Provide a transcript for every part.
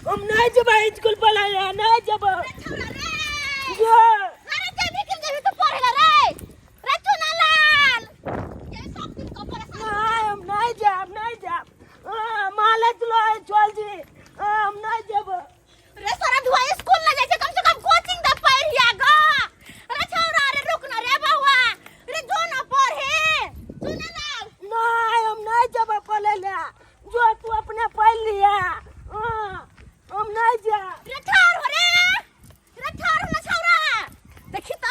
हम नहीं जब स्कूल पढ़ाई नहीं जब। छौरा रे। जो। अरे जेबी के जेबी तो पढ़ेला रे। रे चुनालाल, ये सब दिन को परेशान। नहीं, हम नहीं जाब, नहीं जाब। मालक लो चल जी। हम नहीं जब। रे सारा धुआ, स्कूल ना जाय छै, कम से कम कोचिंग त पढ़िया ग। रे छौरा रे, रुक न रे बौआ रे, जो न पढ़े चुनालाल। नहीं, हम नहीं जब पढ़े ला। जो तू अपने पढ़ लिया। हम नहीं जा। रे ठार हो रे, रे ठार हो न छौरा, देखी त।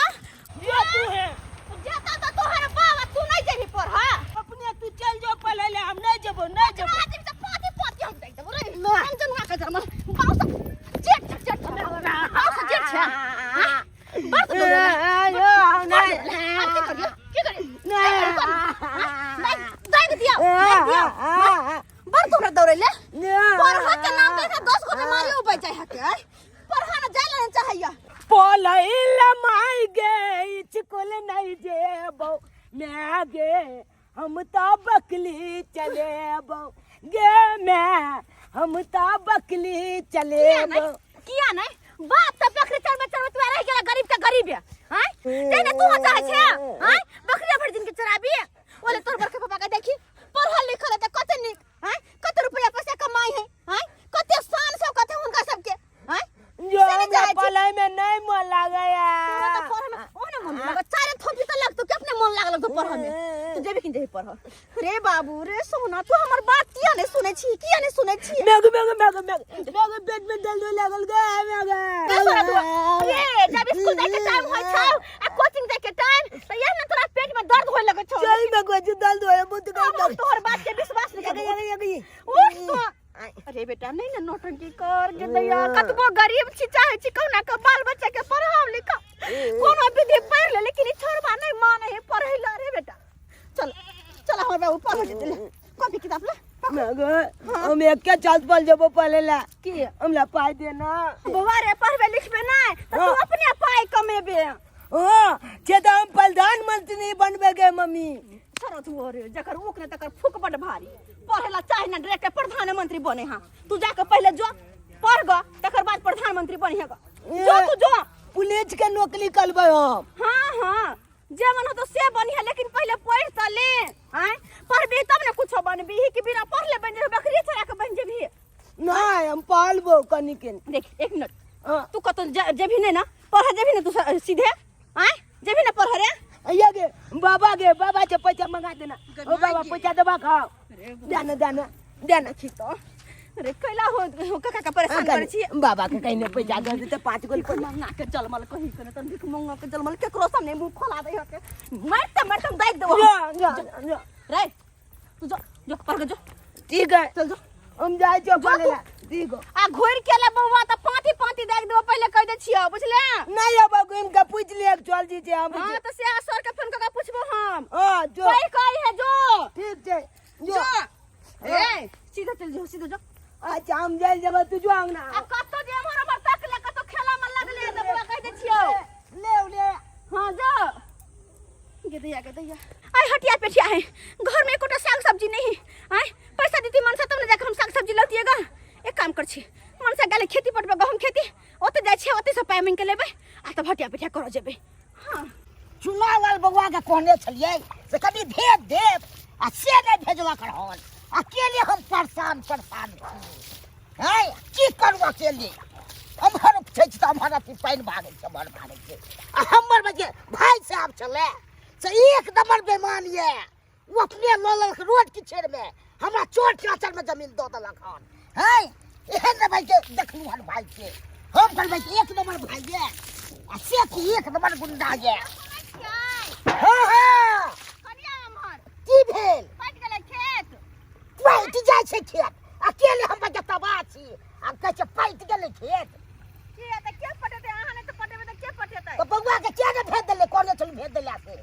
जो तू है। जेता त तोहर बाबा, तू नहीं जेबही पढ़। अपने तू चल जो पढ़े ला, हम नहीं जबो, नहीं जबो। आदमी त पाती पाती हम देख देबो रे। ना। हम जनवा के जन्म बाऊ से जेठ छै, जेठ छै, बाऊ से जेठ छै। हाँ? बड़ तो दौड़ेला। नहीं। की करियो, की करियो? नहीं, दाग दियो, दाग दियो। बड़ तोरा दौड़ेले पढ़ा के नाम पे 10 गो बीमारी उपज जाय हके। पढ़ा न जाय न चाहैया। पलैला माई गे, स्कूल नहीं जेबो मैं गे, हम तो बकली चलेबो गे मैं, हम तो बकली किया चलेबो। नहीं, किया नहीं? बाप त बकरी चरबै चरबै तू रह गेला गरीब के गरीब है। हैं ते ने तू चाहे छे? हैं बकरी भर दिन के चराबी ओले। तोर बड़का पापा के देखी, पढ़ल लिखल है त कते नीक। हैं कते रुपया पैसा कमाई है। हैं कते शान सब, कते हुनका सबके। हैं जो से नहीं हमरा चाहे छी। पढ़ाई में नहीं मन लागैया। तोरा त पढ़े में ओहने मन लागल, चारे थोपी त लगतो कि अपने मन लागल तो पढ़े में। तू जेबी कि जेबी पढ़ रे बाबू रे सोना? तू हमर बात किया नहीं सुनै छी, किया नहीं सुनै छी? मेघ मेघ मेघ मेघ मेघ, पेट में दर्द लागल गे मेघ। रे सोना तू रे, जब स्कूल जाय के टाइम होय छौ आ कोचिंग जाय के टाइम त यह न तोरा पेट में दर्द होय लगै छौ। चल में कोई दर्द होय बहुत। अब हम तोहर बात के विश्वास नहीं करबो। उठ तू। अरे बेटा, नहीं ना नौटंकी कर गे दैया। कतबो गरीब छी, चाहे छी कहुना के बाल बच्चा के पढ़ाओ लिखाओ, कोनो विधि पढ़ ले, लेकिन ई छोड़बा नहीं माने है पढ़ै ला। रे बेटा, चल चल, हमर बाबू पढ़ जेतै। ले कॉपी किताब ले। हम एक के चाल पल जबो पढ़े ला। की? हमरा पाई देना। बौआ रे, पढ़बे लिखबे नहीं त तू अपने पाई कमेबे। हाँ, छे तो हम प्रधानमंत्री नहीं बनबे गे मम्मी। सरत हो रे, जकर ऊक ने तकर फूक बड भारी। पढ़े ला चाहे ना, डायरेक्ट प्रधानमंत्री बने। हाँ, तू जाके पहले जो पढ़ ग, तकर बाद प्रधानमंत्री बनिहे ग। जो तू जो। पुलिस के नौकरी करबै हम। हाँ हाँ, जे मन हो तो से बनिहे, लेकिन पहले पढ़ त ले। आय पढ़बी तब ने कुछो बनबी, कि बिना पढ़ले बन जेबी, बकरी चरा के बन जेबी? नहीं, हम पालबो कनी के। देख, एक मिनट। हाँ। तू कतो जेबी नहीं ना पढ़, जेबी ना तू सीधे? आय जेबी ना पढ़ रे? अय्या गे बाबा, गे बाबा से पैसा मंगा देना। ओ बाबा, पैसा दबा खाओ, देना देना देना। देखी तो रे, कैला हो हो काका के परेशान करे छी। बाबा के कहीं पैसा दे देते 5 गो। भीख मंगा के जलमल कही के त भीख मंगा के जलमल, केकरो सामने मुंह खोला दे हके, मारते मारते दाइक देबो। जा जा जा। रे तू जो, जो पढ़ के जो। ठीक है। चल जो। हम जाए छो जो पढ़े तू। ला। ठीक हो। आ घुर के ले बौआ त पांती पांती दाइक देबो, पहले कह दे छियो, बुझले? नहीं, अब इनका पूछ लिया, चल जी छे हम। हां, त से सर के फोन क के पूछबो हम। हां, जो। कोई कही है जो। ठीक छे, जो। जो ए सीधा चल जो, सीधा जो। अच्छा, हम जाए जब तू जो अंगना। आ कतो जे हमर हमर तक ले, कतो खेला में लगले त बौआ, कह दे छियो। ले ले। हाँ, जो गे दैया, गे दैया। आय हटिया पेठिया है, घर में एकोटा साग सब्जी नहीं है। आय पैसा देती मनसा तब ने जाके हम साग सब्जी लौतिएगा। एक काम कर छी, मनसा गेले खेती पटबे, गहूम खेती, ओते जाइ छै, ओते से पाइ मांगि के लेबै आ तब हटिया पेठिया करऽ जेबै। हाँ। चुनालाल बौआ के कहने छलियै से कनि भेज देब, आ से नहि भेजलक रहन। अकेले हम परेशान परेशान छी। हैं, की करू अकेले? एम्हर छै तऽ एम्हर अथी पानि भागै छै, एम्हर भागै छै। आ हमर जे भाय साहब छलै से एक नंबर बेमान यऽ। ओ अपने लऽ लेलक रोड किछेरमे, हमरा चोर चाचरमे जमीन दऽ देलक हन। हैं, एहन ने भाई के देखलहुँ हन भाई के, हम कहबै कि एक नंबर भाई यऽ, आ से की एक नंबर गुंडा यऽ। हाँ हाँ। की भेल? पटि जाइ छै खेत। अकेले हम बच्चा तबाह छी, आ कहै छै पटि गेलै खेत। तऽ बौआ के किया ने भेज देलै? कहने छलहुँ भेज देला से।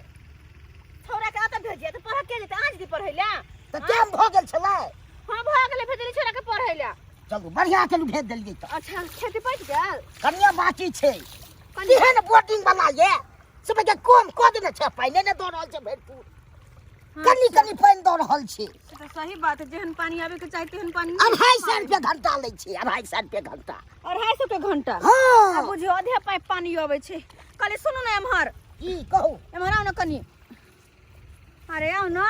छौड़ा के अतऽ भेजिए तऽ पढ़ऽ के जेतै? अहाँ जेती पढ़ै लए? तऽ टाइम भऽ गेल छलै। हाँ, भऽ गेलै, भेजली छौड़ा के पढ़ै लए। चलू, बढ़िआँ केलहुँ भेज देलियै तऽ। अच्छा, खेती पटि गेल? कनिया बाकी छै। केहन बोर्डिंग वाला ये से के कम कऽ देने छै, पाइने नहि दऽ रहल छै भरपूर। कनी कनी पानि दऽ रहल छै। से तऽ सही बात है, जेहन पानी आबे के चाही तेहन पानी। 250 रुपया घंटा लै छै, 250 रुपया घंटा। 250 के घंटा? हाँ। आ बुझियो आधे पाइप पानी अबै छै। कहली सुनू ने एम्हर। की कहू? एम्हर आउ ने कनी। अरे आउ ने।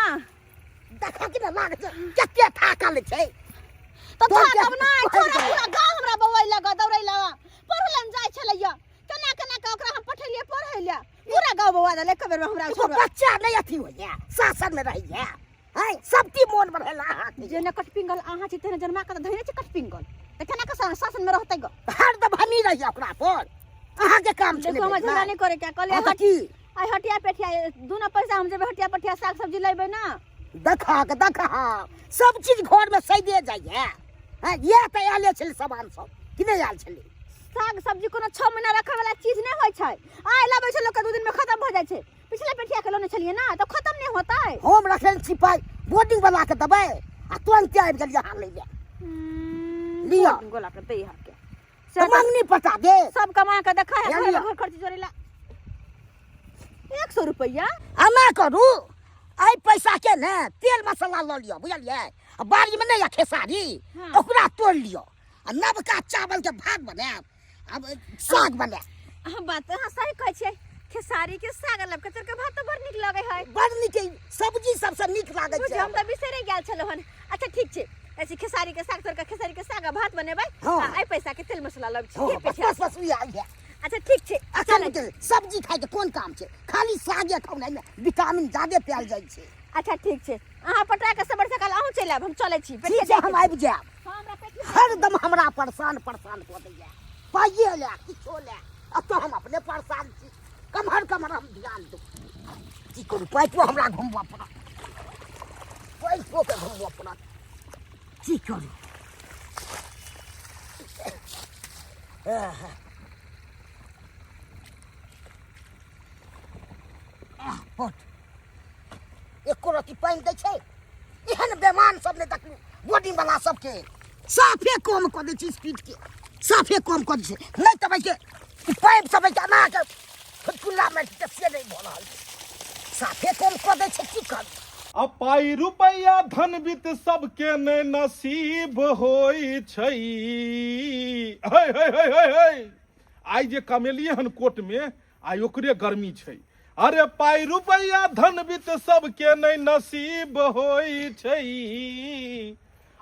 देखा कि ने लागै छै कते थाकल छै। तऽ तोड़ के थाकब नहि, तोड़ छोड़ा के। पूरा गाँव हमरा बौआइ लगा, दौड़ै लगा। पढ़ै लए जाइ छलैया, केना केना के ओकरा हम पठेलियै पढ़ै लए, पूरा गाँव बौआ देलै एक बेर में हमरा। एगो छोड़ा। बच्चा नहि अथी होइया, शासन में रहैया है, सब चीज मोन बढ़ेला अहाँके। जेना कटपिंगल अहाँ छी तेना जन्मा के तऽ धैने छै कटपिंगल, तऽ केना के शासन में रहतै ग? हरदम हमही रहिए ओकरा पर, अहाँके काम छै। देखो हमरा झगड़ा नहि करे के कहलियै। हाँ, तऽ की? आइ हटिया पेठिया दुना पैसा हम जेबै हटिया पेठिया साग सब्जी लेबै ना। देखा के देखा, सब चीज घर में सैदे जाइए। हाँ, इएह तऽ आयले छलै सामान सब कि नहि आयल छलै? साग सब्जी कोनो 6 महीना रखे वाला चीज नहि होइ छै। आइ लाबै छै लोक के 2 दिन में खत्म भऽ जाइ छै। पिछला पेठिया के लौने छलियै ना तऽ खत्म नहि होतै। हम रखने छी पाइ बोर्डिंग वाला के देबै आ तुरंते आबि गेलियै अहाँ लै लए। लिअ। बोर्डिंग वाला के दै के तऽ मंगनी पटा दे। सब कमा के देखा है या घर लिअ। घर खर्च जोड़े ला 100 रुपया। एना करू, एहि पैसा के ने तेल मसाला लऽ लिअ, बुझलियै? आ बाड़ी में नहि यऽ खेसारी, हाँ। ओकरा तोड़ि लिअ आ नवका चावल के भात बनायब, आब साग बनायब। अहाँ बात अहाँ सही कहै छियै, खेसारी के साग आ लबका के भात तऽ बड़ नीक लगै है। बड़ नीक, सब्जी सबसँ नीक लागै छै। बुझियौ हम तऽ बिसरे गेल छलहुँ हन। अच्छा ठीक छै, ऐसे खेसारी के साग तोड़ के खेसारी के साग आ भात बनेबै। हाँ। आ एहि पैसा के तेल मसाला लब छी। हाँ, के बस पेठिया। बस बस उएह उएह। अच्छा ठीक छै। अच्छा चलै। के सब्जी खाय के कोन काम छै, खाली सागे खाउ ने, एहिमे विटामिन जादे पायल जाइ छै। अच्छा ठीक छै, अहाँ पटा के सबेर सकाल अहूँ चलि आयब, हम चलै छी। ठीक छै, हम आबि जायब। हाँ, हमरा पेठिया। हरदम हमरा परेशान परेशान कऽ दैया, पाइए लए किछो लए, एतऽ हम अपने परेशान छी। कमहर कमहर हम ध्यान दू, की करू? पाइपो हमरा घुमबऽ पड़त, पाइपो के घुमबऽ पड़त, की करू? आह। आह, पट एको रत्ती पानि दै छै। एहन बेमान सब नहि देखलहुँ, बोर्डिंग वाला सबके साफे कम कऽ दै छै, स्पीड के साफे कम कऽ दै छै। नहि तऽ के ई पाइप सब एहिके एना के फुटकुल्ला मारि के से नहि भऽ रहल छै, साफे कम कऽ दै छै, की करू? आ पाइ रुपैया धन वित्त सबके ने नसीब होइ छै। हे हे हे हे हे, आइ जे कमेलियै हन कोर्ट में, आइ ओकरे गर्मी छै। अरे पाइ रुपैया धन वित्त सबके नहि नसीब होइ छै,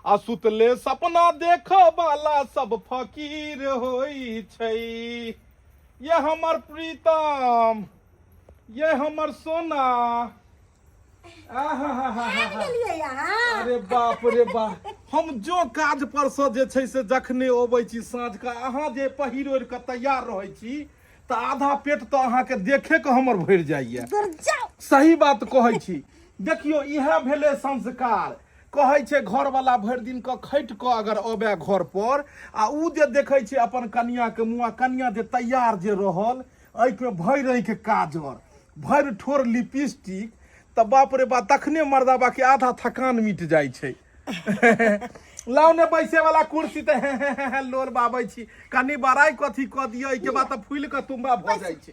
आ सुतले सपना देखऽ वाला सब फकीर होइ छै। ये हमर प्रीतम, ये हमर सोना, आहाहाहा। गेलियै अहाँ? अरे बाप रे बाप, हम जो काज पर से जे छै से जखने अबै छी साँझ के, अहाँ जे पहिर ओढ़ि कऽ तैयार रहै छी तऽ आधा पेट तऽ अहाँके देखे के हमर भरि जाइया। दूर जाउ। सही बात कहै छी। देखियौ, इएह भेलै संस्कार। कहै छै घरवला भरि दिन कऽ खटि कऽ अगर अबै घर पर आ उ जे देखै छै अपन कनियाके मुँह, आ कनिया जे तैयार जे रहल, आँखिमे भरि आँखि काजर, भरि ठोर लिपस्टिक, तऽ बाप रे बाप, तखने मर्दाबाके आधा थकान मिट जाइ छै। लाउ ने बैसे वाला कुर्सी। तऽ हे हे हे हे लोल बाबै छी, कनि बड़ाइ कथी कऽ दिअ, एहिके बाद तऽ फूलि कऽ तुम्बा भऽ जाइ छै।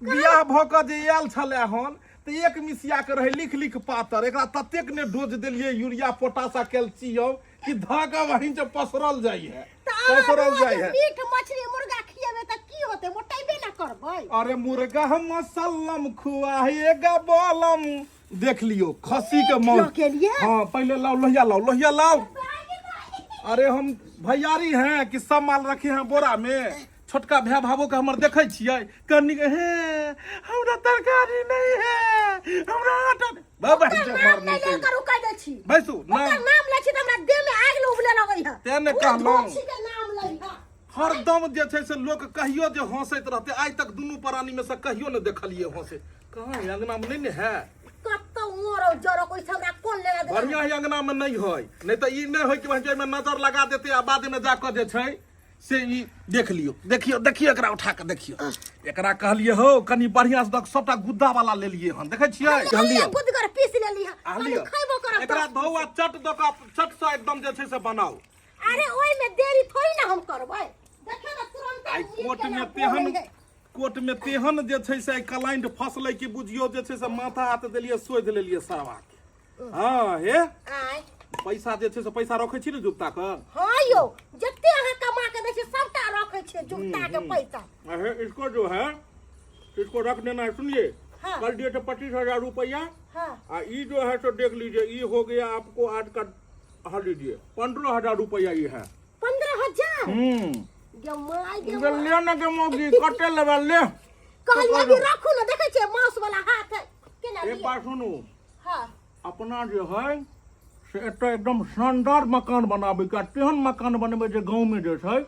बियाह भऽ कऽ जे आयल छलै हन तऽ एक मिसिया के रहै लिख लिख पातर, एकरा ततेक ने डोज देलियै यूरिया पोटास आ कैल्सियम कि धागा वहीं से पसरल जाइ है, पसरल जाइ है। मीट मछली मुर्गा खिएबै तऽ की होतै? मोटेबे ना करबै। अरे मुर्गा मसल्लम खुआएगा बोलम, देख लियो खस्सी के मौत के लिए? हाँ, पहले लाओ लोहिया, लाओ लोहिया लाओ। अरे हम भैयारी हैं कि सब माल रखे हैं बोरा में? छोटका भाय भावो के हमर देखै छियै कनी, हे हमरा तरकारी नहीं है, हमरा आटा नहीं। बाबा ओकर जे नाम मरनी नहि कहियो। ले करू, कह दै छी। बैसू ओकर नाम नाम लै छी तऽ हमरा देह में आगि उबले लगै है। तें ने ओ कहलहुँ। धोती के नाम लै है। हरदम जे छै से लोक कहियो जे हंसैत रहते, आइ तक दुनू प्राणी में से कहियो ने देखलियै हंसैत। कहाँ है? अंगना में नहीं ने है। कतौ मरौ जरौ, ओहिसँ हमरा कोन लेना देना? बढ़िया है, अंगना में नहीं है, नहीं तऽ ई नहीं है कि भाई एहिमे नजर लगा देते आ बाद में जाकऽ जे छै से ई देख लियो। देखियो देखियो, एकरा उठा कऽ देखियो। एकरा कहलियै हौ कनि बढ़िया से दऽ, सबटा गुद्दा वाला लेलियै हन, देखै छियै? कहलियै गुदगर पीस लेली हन। आ कनि लिअ। खैबो करब। एकरा धो आ चट दऽ कऽ चट से एकदम जे छै से बनाउ। अरे ओहि में देरी थोड़ी ना हम करबै, देखियौ ने तुरंत। आइ कोर्ट में तेहन, कोर्ट में तेहन जे छै से आइ क्लाइंट फसलै कि बुझियौ जे छै से माथा हाथ देलियै, सोधि लेलियै सरवा के। हाँ हे आय पैसा जे छै से पैसा रखै छी ने जुगता कऽ हाँ यौ जते अहाँ कमा के दै छियै सबटा रखै छियै जुगता के पैसा अरे इसको जो है इसको रख देना है सुनिए हाँ। कल दिए थे 25,000 रुपया हाँ आ ये जो है सो देख लीजिए ये हो गया आपको आज का हाँ लीजिए 15,000 रुपया ये है 15,000 हम्म गे my गे ले my. ना के मौगी कटे लेबे ले कहलियै अभी रखू ने देखै छियै मांस वाला हाथ है केना एक दियै? बात सुनू हाँ अपना जे है से एतऽ एकदम शानदार मकान बनाबैके आ तेहन मकान बनेबै जे गाँवमे जे छै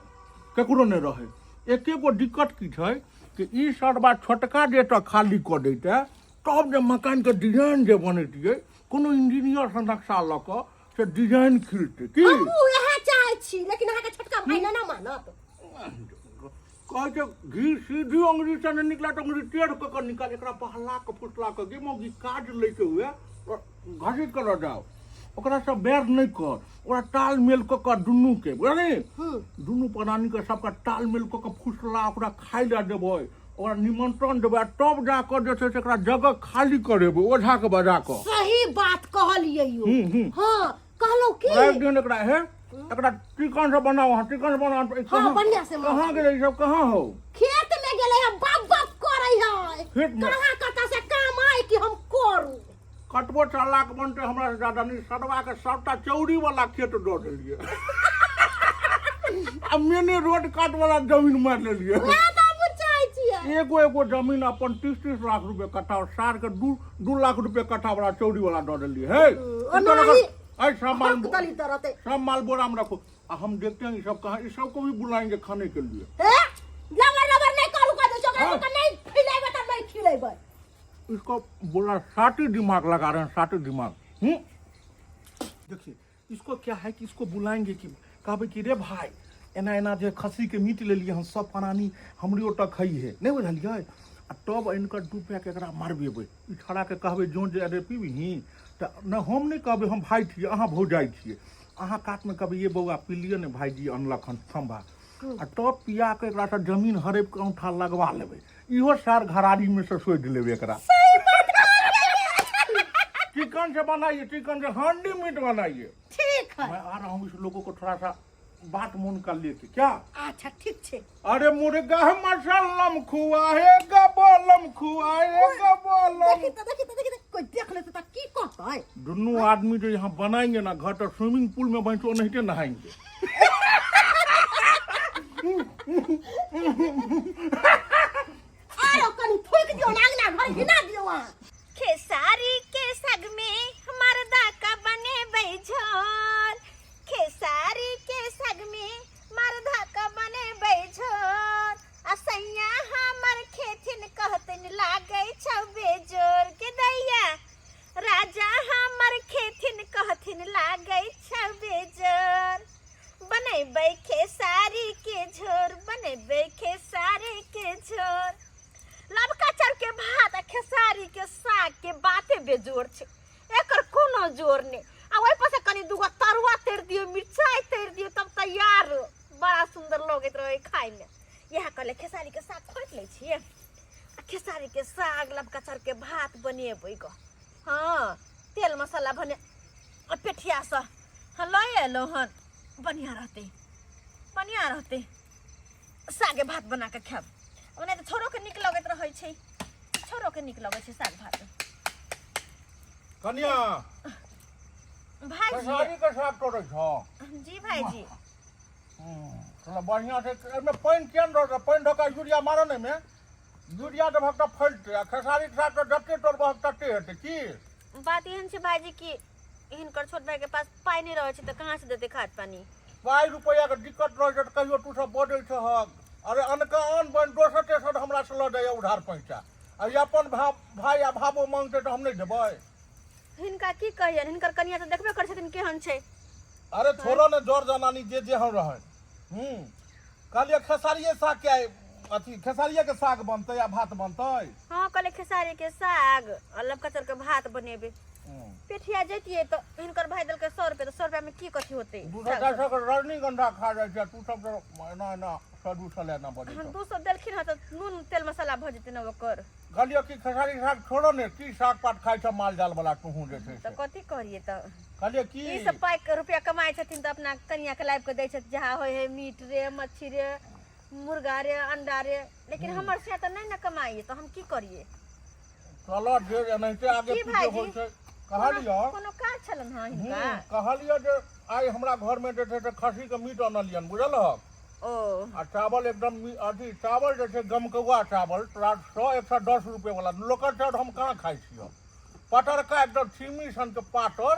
ककरो नहि रहै एके गो दिक्कत की छै कि ई सरबा छोटका जे एतऽ खाली कऽ दैतै तब जे मकानके डिजाइन जे बनैतियै कोनो इंजीनियरसँ नक्शा लऽ कऽ से डिजाइन खिलतै की हमहूँ इएह चाहै छी लेकिन अहाँके छोटका भाय नहि ने मानत कहै छै घी सीधी अंगुरी से नहि निकला तऽ अंगुरी टेढ़ कऽ कऽ निकाल एकरा बहला कऽ फुसला कऽ गे मौगी काज लैके हुए घसीट कऽ लऽ जाओ ओकरा से बैर नहि कर ओकरा तालमेल कऽ कऽ दुनूके बुझलही दुनू प्राणीके सबके तालमेल कऽ कऽ फुसला ओकरा खाइ लए देबै ओकरा निमंत्रण देबै आ तब जा कऽ जे छै से एकरा जगह खाली करेबै ओझाके बजा कऽ सही बात कहलियै यौ हूँ, हूँ। हाँ कहलहुँ की एक दिन एकरा हे एकरा चिकन से बनाओ अहाँ चिकन से बनाओ ई हाँ, कहाँ- बढ़िया से बनाओ। कहाँ गेलै ई सब कहाँ हो खेत में गेलै है बाप बाप करै है खेत में? कहाँ कतऽ से काम आय कि हम करू कतबो चालाक बनतै हमरा से ज्यादा नहि सरवा के सबटा चौरी वाला खेत दऽ देलियै आ मेने रोड काट वाला जमीन मारि लेलियै वएह तऽ हमहूँ चाहै छियै एगो एगो जमीन अपन 30-30 लाख रुपए कट्ठा और सार के 2 2 लाख रुपए कट्ठा वाला चौरी वाला दऽ देलियै हे ओनाही ऐ सब माल हक दली तऽ रहतै सब माल बोरा में रखो आ हम देखते हैं ये सब कहाँ इस सबको भी बुलाएंगे खाने के लिए हे लबर लबर नहि करू कह दै छै ओकरा हाँ। सबके नहि खिलेबै तऽ नहि खिलेबै इसको बोला साटी दिमाग लगा रहे हैं साटी दिमाग देखिए इसको क्या है कि इसको बुलाएंगे कि कहबे कि रे भाई एना एना जे खस्सी के मीट लेलिए हम सब प्राणी हमरे ओतऽ खइहे नहि बुझलियै आ तब आनि कऽ दू पैक एकरा मरबेबै ई छौड़ाके कहबै जो जे अरे पीबही तऽ नहि हम नहि कहबै हम भाय छियै अहाँ भौजाइ छियै अहाँ कातमे कहबै ये बौआ पी लिअ ने भायजी अनलक हन खम्भा आ तब पिया कऽ एकरासँ जमीन हड़पि कऽ औंठा लगवा लेबै इहो सार घरारीमे से सोधि लेबै एकरा चिकन से बनाइए चिकन से हांडी मीट बनाइए ठीक है मैं आ रहा हूँ इस लोगों को थोड़ा सा बात मन कर लेके क्या अच्छा ठीक छै अरे मुर्गा मसल्लम खुआएगा बोलम खुआएगा बोलम देखी तऽ देखी तऽ देखी तऽ कोई देख लेतै तऽ की कहतै दोनों आदमी जो यहाँ बनाएंगे ना घर तो स्विमिंग पूल में बैठो नहीं के नहाएंगे आरो कनी थूक दियौ ने अंगना घर घिना दियौ अहाँ खेसारी के साग में मर्दा का बने झोर खेसारी के साग में मर्दा का बने झोर आ सैया हमर खेथिन कहतिन लागै छौ बेजोर के दैया राजा हमर खेथिन कहथिन लागै छौ बेजोर बनेबै खेसारी के झोर बनेबै खेसारी के झोर लबका चाउर के भात आ खेसारी के साग के बाते बेजोड़ छै एकर कोनो जोर नहि आ ओहि पर से कनि दूगो तरुआ तरि दियौ मिरचाइ तरि दियौ तब तैयार बड़ा सुंदर लगैत रहै खायमे इएह कहले खेसारी के साग खोटि लै छियै आ खेसारी के साग लबका चाउर के भात बनेबै गऽ हँ तेल मसाला भने आ पेठियासँ हँ लऽ एलहुँ हन बढ़िआँ रहतै बढ़िआँ रहतै सागे भात बना कऽ खायब ओना तऽ छोड़ोके नीक लगैत रहै छै छोड़ोके नीक लगै छै साग भात कनिया भाईजी खेसारी के साग तोड़ै छौ जी भाईजी चलो बढ़िया से एहिमे पानि किया नहि रहतै पानि धऽ कऽ यूरिया मारऽ ने एहिमे यूरिया देबहक तऽ फैलतै आ खेसारीके साग तऽ जते तोड़बहक तते हेतै की बात एहन छै भाईजी कि हिनकर छोट भाई के पास पाइ नहि रहै छै तऽ कहाँ से देतै खाद पानी पाइ रुपैआके दिक्कत रहै छै तऽ कहियो तू सब बजै छहक अरे अनका आन बनि दोसर तेसर हमरा से लऽ जाइए उधार पैसा आ ई अपन भा भाय आ भाबो मांगतै तऽ हम नहि देबै हिनका की कहियनि हिनकर कनिया तऽ देखबे करै छथिन केहन छै अरे छोड़ो ने जर जनानी जे जे हम रहै कहलियै खेसारिये साग के अथी खेसारिये के साग बनतै आ भात बनतै हँ कहले खेसारी के साग आ लबका चाउर के भात बनेबै पेठिया जैतियै तऽ हिनकर भाय देलकै 100 रुपया, तऽ 100 रुपया में की कथी होतै? 200 400 के रजनीगंधा खा जाइ छै, तू सब तऽ एना एना सदू सले एना बजै हम छौ। 200 देलखिन हँ तऽ नून तेल मसाला भऽ जेतै ने ओकर। कहलियौ कि खेसारी साग छोड़ो ने, की साग पात खाइ छ माल जाल वाला तूहू जे छै तऽ से। कथी कहलियै तऽ? कहलियै की ई सब पाइ के रुपया कमाइ छथिन तऽ अपना कनिया के लाबि कऽ दै छथिन, जहाँ होइ है मीट रे, मच्छी रे, मुर्गा रे, अंडा रे, लेकिन हमर से तऽ नहि ने कमाइए, तऽ हम की करियै? चलऽ जे एनाहिते आगे की पीछे भाईजी? होइ छै। कहलियौ कोनो काज छलन हँ हिनका? कहलियौ जे आइ हमरा घरमे जे छै से खस्सीके मीट अनलियन, बुझल हक? ओ आ चावल एकदम अथी चावल जे छै गमकौआ चावल, तोरा 100 110 रुपए वाला लोकल चाउर हम कहाँ खाइ छियौ, पटरका एकदम छिमी सनके पातर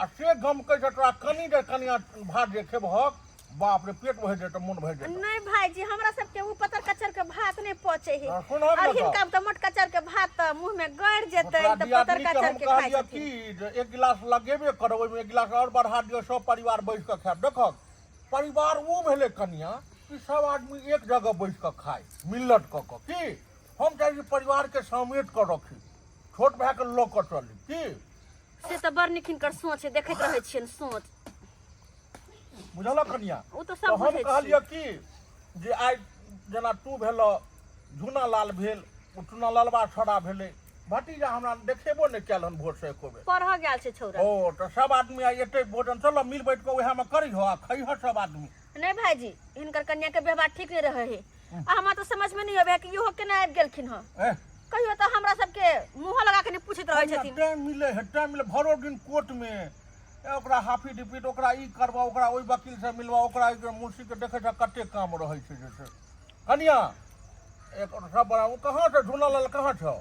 आ से गमकै छै। तोरा कनि जे कनिया भात जे खेबहक, बाप रे, पेट भरि जेतौ, मोन भरि जेतौ। नहीं भाईजी, हमरा सबके उ पतर कचर के भात नहीं पचे है। हाँ, सुनब और ने तऽ। हिनका तऽ मोटका चाउर के भात तऽ मुंह में गड़ जेतै, तोरा तऽ पतर दियादनी के कचर हम के खाइ कहलियऽ छथिन। की जे एक गिलास लगेबे करब, ओहिमे एक गिलास आओर बढ़ा दियौ, सब परिवार बैस कऽ खायब। देखक, परिवार ओ भेलै कनिया कि सब आदमी एक जगह बैस कऽ खाय, मिलत कऽ कऽ। की हम चाहै छी परिवार के समेट कऽ रखी, छोट भाय के लऽ कऽ चली की। से तऽ बड़ नीक हिनकर सोच है, देखैत रहै छियनि सोच। बुझलक कनिया? ओ तऽ तऽ सब हम बुझै कहलियऽ छियै। की जे आइ जेना तू भेलऽ, झूना लाल भेल, ओ चूना लालबा छौड़ा भेलै, भतीजा हमरा देखेबो नहि कयल हन भोरसँ एको बेर। पढ़ऽ गेल छै छौड़ा। ओ तऽ सब आदमी आइ एतै भोजन, चलऽ मिल बैठ कऽ उएहमे करिहऽ आ खइहऽ सब आदमी। नहीं भाईजी, हिनकर कन्या के व्यवहार ठीक नहीं रहे है, आ हमरा तऽ समझ में नहीं आबे है कि इहो केना आबि गेलखिन हँ। एह, कहियो तऽ हमरा सबके मुँहो लगा के नहीं पूछैत रहै छथिन। टाइम मिले है, टाइम मिले भरो दिन कोर्ट में, ए ओकरा हाफी डिपीट, ओकरा ई करबा, ओकरा ओहि वकील से मिलबा, ओकरा ई मुंशी के देखै छ कते काम रहै छै। जे छै कनिया एक सब बड़ा ओ कहाँ छै, झूना लाल कहाँ छौ?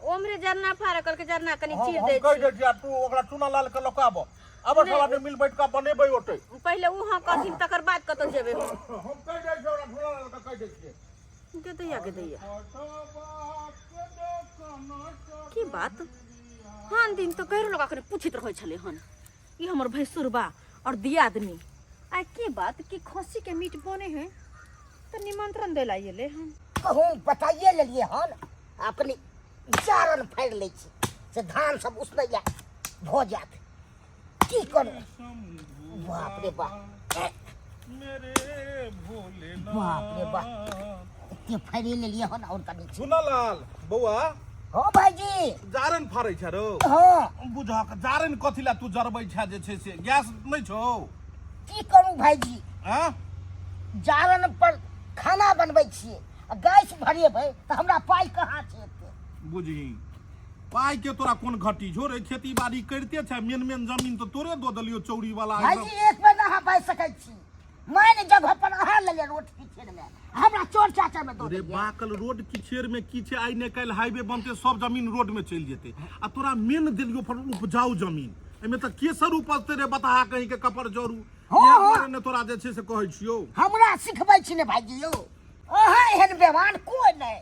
ओमरे जरना फाड़ कहलकै, जरना कनि हम चीर हम दै कहि छी। दै छी आ तू ओकरा चूना लाल के लऽ कऽ आबऽ, आबऽ, सब आदमी मिल बैठ कऽ बनेबै ओतै। पहिले ओ हाँ कहथिन तकर बाद कतौ जेबै हम। हम कहि दै छियै ओकरा, झूना लाल के कहि दै छियै। गे दैया, गे दैया, की बात हन दिन तऽ कहिरो लगा कऽ पूछैत रहै छलै हन ई हमर भैंसुरबा और दियादनी, आइ की बात कि खस्सी के मीट बने है तऽ निमंत्रण दै ला एलै हन। गहूँम पटाइए लेलियै हन, आब कनि जारन फाड़ि लै छी से धान सब उसनैया भऽ जायत। की करू, बाप रे बाप, मेरे भोलेनाथ, बाप रे बाप, एते फाड़ि लेलियै हन आओर कनि छै। सुनलाल बौआ। हँ भाईजी। जारन फाड़ै छ रौ? हँ। बुझक जारन कथी ला तू जरबै छ जे छै से गैस नहि छौ? की करू भाईजी, आँ? जारन पर खाना बनबै छियै आ गैस भरेबै तऽ हमरा पाइ कहाँ छै एते। बुझही पाइ के तोरा कोन घटी छौ रे, खेती बाड़ी करिते छै, मेन मेन जमीन तऽ तोरे दऽ देलियौ चौरी वाला एकदम। भाईजी, एक बेर अहाँ बाजि सकै छी, मानि जगह पर अहाँ लेलियै रोड किछेर में, हमरा चोर चाचर में दऽ रे देलियै। बाकल, रोड किछेर में की छै, आइ ने काल्हि हाईवे बनते सब जमीन रोड में चलि जेतै, आ तोरा मेन देलियौ पर उपजाऊ जमीन, एहिमे तऽ केसर उपजतै रे बताहा कहीं के कपर जरू। हँ, इएह हँ। दुआरे ने तोरा जे छै से कहै छियौ। हमरा सिखबै छी ने भाईजी यौ, अहाँ एहन बेमान कोइ नहि।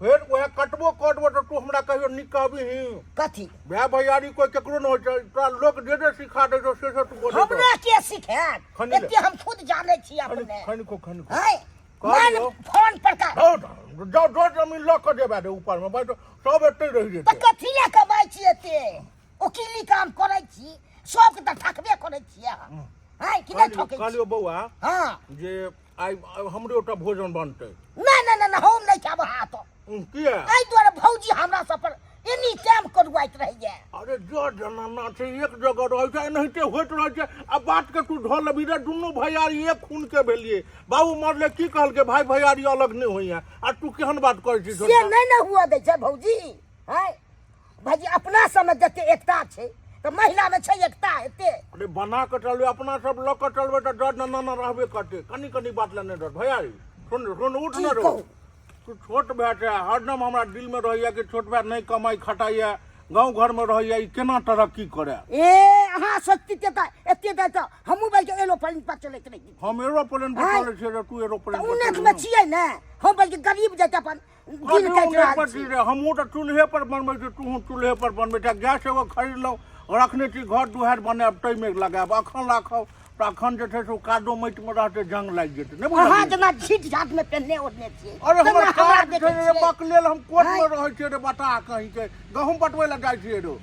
फेर वएह कटबो कटबो तऽ तू हमरा कहियो नीक कहबही? कथी भाय भैयारी कोई केकरो न होइ छै, तोरा लोक जे जे सिखा दै छौ से से तू बोलै छौ। हमरा के सिखायत? खनि ले। एते हम खुद जानै छी अपने। खनि खो, खनि खो। हैं कहलियौ। मान फोन पर का जाओ जाओ, जो जमीन लऽ कऽ जेबा रे ऊपर में बैठ, सब एतै रहि तऽ जेतै। कथी लए कमाइ छी एते? ओकीली काम करै छी, सबके तऽ ठकबे करै छियै अहाँ, हैं कि नहि? ठकै छी। कहलियौ बौआ हँ जे आइ हमरे ओतऽ भोजन बनतै। नहि नहि नहि, हम नहि खायब हाथ। किया? एहि दुआरे भौजी हमरा सब पर एनी टाइम करुआइत रहैया। अरे जो जनाना छै एक जगह रहै छै, एनाहिते होइत रहै छै, आ बात के तू धऽ लेबही रे। दुनू भैयारी एक खून के भेलियै, बाबू मरले की कहलकै? भाई भैयारी अलग नहि होइया, आ तू केहन बात करै छी? से नहि ने हुअ दै छै भौजी। हैं भाईजी, अपना सबमे जते एकता छै तऽ महिला मे छै एकता एते? अरे बना कऽ चलबै, अपना सब लऽ कऽ चलबै तऽ डर नना रहबे करतै, कनि कनि बात लए नहि डर। भैयारी सुन सुन, उठ की न रौ। कहू? तू छोट भाय छै, हरदम हमरा दिल में रहैया कि छोट भाय नहि कमाई खटाइया, गाँव घर में रहैया, ई केना तरक्की करे। ए अहाँ सोचती तऽ एते तऽ हमहूँ बल्कि एरोप्लेन पर चलैत रही। हम एरोप्लेन पर आँय? चलै छियै तू एरोप्लेन तऽ पर उन्नत चलू मे ने। छियै ने हम, बल्कि गरीब जते अपन दिन कथी काटि रहल पर छी। रे, हमहूँ तऽ चूल्हे पर बनबै छी, तूहूँ चूल्हे पर बनबै छी। गैस एगो खरीदलहुँ, रखने छी, घर दुआरि बनायब ताहिमे लगायब। अखन राखब तऽ अखन जे छै से ओ कादो माटिमे रहतै, जंग लागि जेतै, नहि अहाँ बुझलियै? जेना झीट झाट में पेन्ने ओढ़ने छियै अरे हमर तेना हमरा काज देखै छै रे छियै। बकलेल, हम कोर्टमे आँय? रहै छियै रे बता कहींके, गहूँम पटबै लए जाइ छियै रो।